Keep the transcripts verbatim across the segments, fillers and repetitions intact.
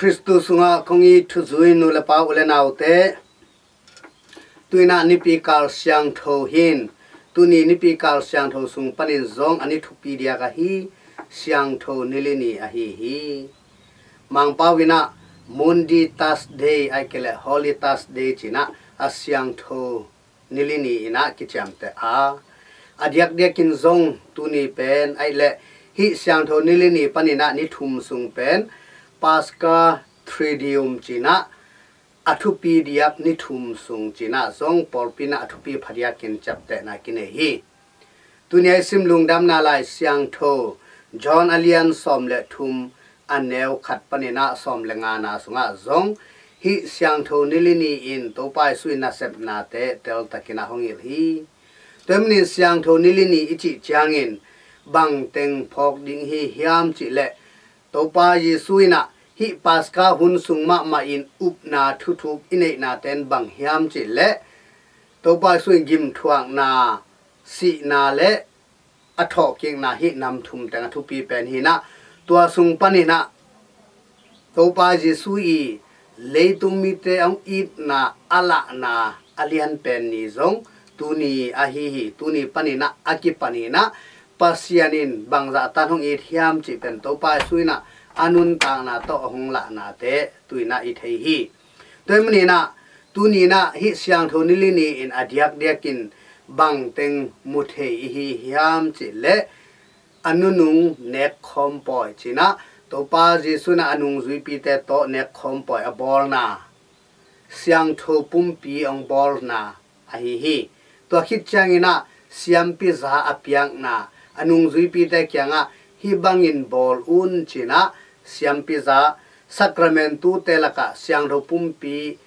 Khristu sungah kong it thuzui nu le pa, u le naute, tuinah nipi kal siangtho hin, tuni nipi kal siangtho sung panin zong a ni thupi diak ahi siangtho nili ni ahi hi. Mangpau inah Maundy Thursday, ahih kei leh Holy Thursday cinah a siangtho nili ni inah kiciamteh a, a diakdiakin zong tuni pen ahih leh hih siangtho nili ni paninah ni thum sung pen Paska Triduum cinah a thupi diak ni thum sung cinah zong pawlpi inah a thupi phadiakin ciaptehna kinei hi. Tuni a i sim Lungdamna Lai Siangtho John a lian sawm le thum, a neu khat paninah sawm le ngana sungah zong hih siangtho nili ni in Topa Jesu in nasepnate teltakinah hong hilh hi. Tua hi manin siangtho nili ni i cih ciangin bangteng phawk ding hi hiam cih leh, Topa Jesu inah hih Paska hun sung mahmah in upna thuthuk i neihnaten bang hiam cih leh, Topa Jesu in gimthuakna, sihna le a thawhkikna, hih nam thum teng a thupi pen hinah, tua sung paninah Topa Jesu i leitung mite a hong itna a lahna a lian pen ni zong tuni ahi hi. Tuni paninah a kipaninah Pasian in bangzah tan hong it hiam cih pen Topa Jesu inah a nuntakna tawh a hong lahnate tuinah i thei hi. Tua hi maninah tuninah hih siangtho nili ni in a diakdiakin bangteng mu thei i hi hiam cih leh, a nunung nekkhawm pawi cinah Topa Jesu inah a nungzuipite tawh nekkhawm pawi a bawlna, siangtho pumpi a hong bawlna ahi hi. Tua khit cianginah siampiza a piakna, a nungzuipite kiangah hih bangin bawl un cinah siampiza, sakramentute lakah siangtho pumpi,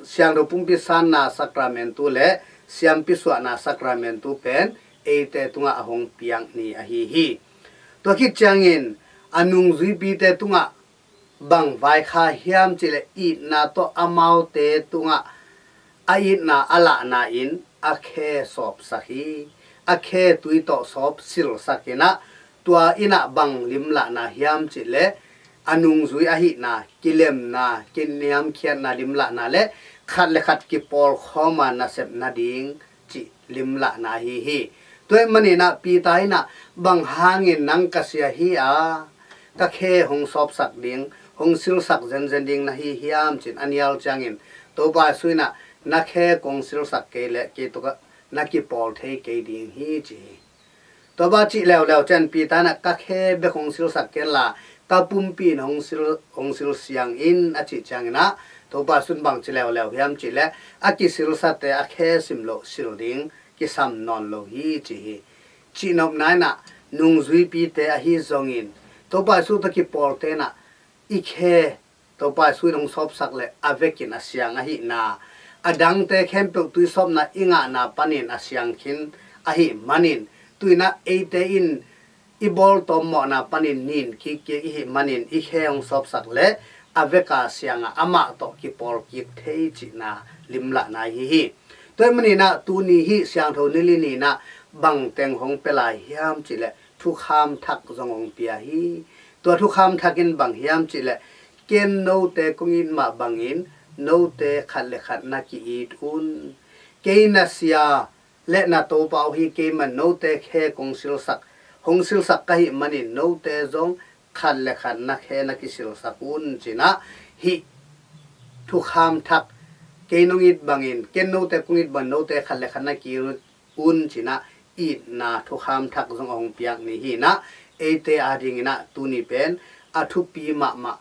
siangtho pumpi sanna sakramentu le siampi suahna sakramentu pen eite tungah a hong piak ni ahi hi. Tua khit ciangin a nungzuipite tungah bang vaikha hiam cih leh, itna tawh amaute tungah a itna a lahna in a khe sawpsak hi. A khe tui tawh sawp silsak inah, tua inah bang limlahna hiam cih leh, a nungzui ahihna, kilemna, kiniamkhiatna limlahna le khat le khat kipawlkhawm a nasep nading cih limlahna ahi hi. Tua hi maninah Peter inah, "Bang hangin nang ka sia hi a, ka khe hong sawpsak ding, hong silsak zenzen ding na hi hiam?" ci-in a nial ciangin Topa Jesu inah, "Na khe kong silsak kei leh kei tungah na kipawl thei kei ding hi," ci hi. Tua bang cih leuleu ciang Peter inah, "Ka khe bek hong silsak kenla, ka pumpi in hong sil, hong silsiang in," a cih cianginah Topa Jesu in bang ci leuleu hiam cih leh, "A kisilsate a khe sim loh sil ding kisam nawn lo hi," ci hi. Cihnopna inah nungzuipite ahi zongin Topa Jesu tawh kipawlte inah i khe Topa Jesu in hong sawpsak leh a vekin a siang ahihna, a dangte khempeuh tuisawpna i ngahna panin a siang khin ahih manin, tuinah eite in i bawltawm mawhna panin nin kikkik i hih manin i khe hong sawpsak leh a veka siangah amah tawh kipawlkik thei cihna limlahna ahi hi. Tua hi maninah tuni hih siangtho nili ni inah bangteng hong pia lai hiam cih leh, thukham thak zong hong pia hi. Tua thukham thak in bang hiam cih leh, "Ken note kong it mah bangin note khat le khat na ki-it un. Kei na sia le na Topa uh hi kei man, note khe kong silsak, hong silsak ka hih manin note zong khat le khat na khe na kisilsak un," cinah hih thukham thak, "Kei nong it bangin, ken note kong it bangin note khat le khat na ki-it un," cinah itna thukham thak zong a hong piak ni hi inah, eite adinginah tuni pen a thupi mahmah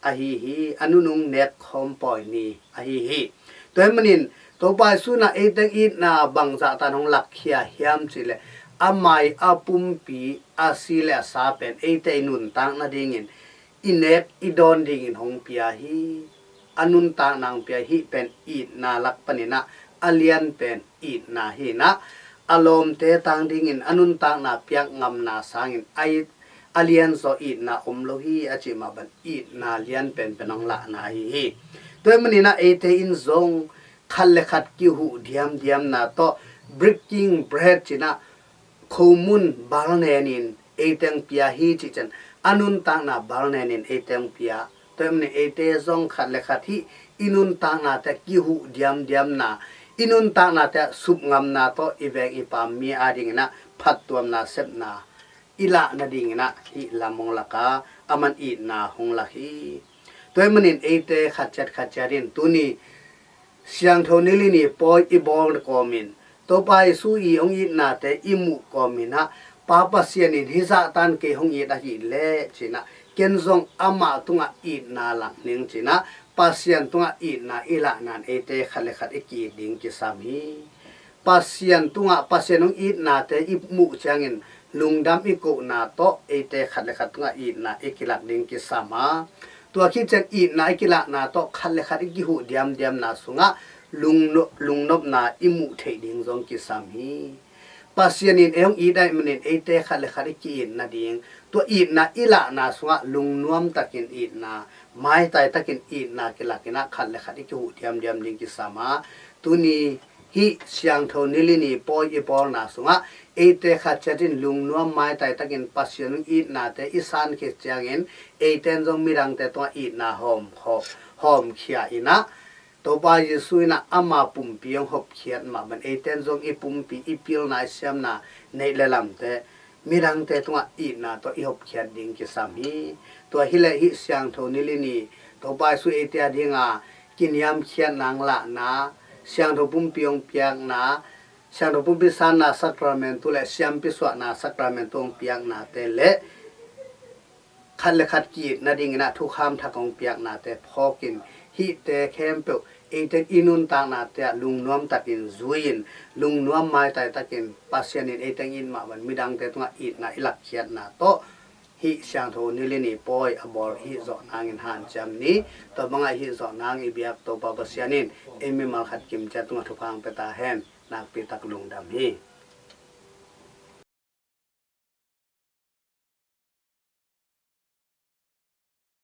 ahi hi. A nunung nekkhawm pawi ni ahi hi. Tua hi manin Topa Jesu inah eite itna bangzah tan hong lakkhia hiam cih leh, amah i a pumpi, a si le a sa pen eite i nuntak nadingin, i nek i dawn dingin hong pia hi. A nuntakna hong pia hi. Hih pen itna lak paninah a lian pen itna hi inah, a lawmte tang dingin a nuntakna piak ngamna sangin a it, a lianzaw itna om lo hi, a cih mah bang itna lian penpen hong lahna ahi hi. Tua hi maninah eite in zong khat le khat kihuh diamdiamna tawh, breaking bread cinah, khomun balnenin eite hong pia hi cih ciang, a nuntakna balnenin eite hong pia Tua ahih manin eite zong khat le khat hih i nuntaknate kihuh diamdiamna, i nuntaknate supngamna tawh i veng i pam mi adingin ah phattuamna sepna i lah nadingin ah hih lam hong lak a, aman itna hong lak hi. Tua ahih manin eite khat ciat khat ciat in tuni Siangtho Nili ni pawi i bawl kawmin Topa Jesu i hong itnate i muh kawmin ah, Pa Pasian in hih zahtan kei hong it ahih leh ci-in ah, ken zong amah tungah itna lak ning ci-in ah, Pasian tungah itna i lahna in eite khat le khat i ki-it ding kisam hi. Pasian tungah Pasian hong itnate i muh ciangin lungdam i kohna tawh eite khat le khat tungah itna i kilak ding kisam a, tua khit ciang itna i kilakna tawh khat le khat i kihuh diamdiamna sungah lungno-, lungnopna i muh theih ding zong kisam hi. Pasian in ei hong it ahih manin eite khat le khat i ki-it nading, tua itna i lahna sungah lungnuam takin itna, maitai takin itna kilakin ah khat le khat i kihuh diamdiam ding kisam a, tuni hih Siangtho Nili ni pawi i bawlna sungah eite khat ciat in lungnuam maitai takin Pasian hong itnate i san khit ciangin, eite in zong midangte tungah itna hawm, hawm, hawmkhia in ah, Topa Jesu in ah ama pumpi hong hopkhiat mah bangin eite in zong i pumpi, i pilna, i siamna, neih le lamte midangte tungah itna tawh i hopkhiat ding kisam hi. Tua hi leh hih Siangtho Nili ni Topa Jesu eite adinga kiniamkhiatna hong lahna, Siangtho Pumpi hong piakna, Siangtho Pumpi sanna sakramentu le siampi suahna sakramentu hong piaknate le khat le khat ki-it nadingin ah thukham thak hong piaknate phawkin, hihte khempeuh eite in i nuntaknate ah lungnuam takin zui-in, lungnuam maitai takin Pasian in eite hong it mah bangin midangte tungah itna i lakkhiatna tawh hih Siangtho Nili ni pawi a bawl i hih zawh nangin hanciam ni. Tua bangah i hih zawh nang i biak Topa Pasian in ei mimal khat kim ciat tungah thupha hong pia ta hen. Nakpi tak lungdam hi.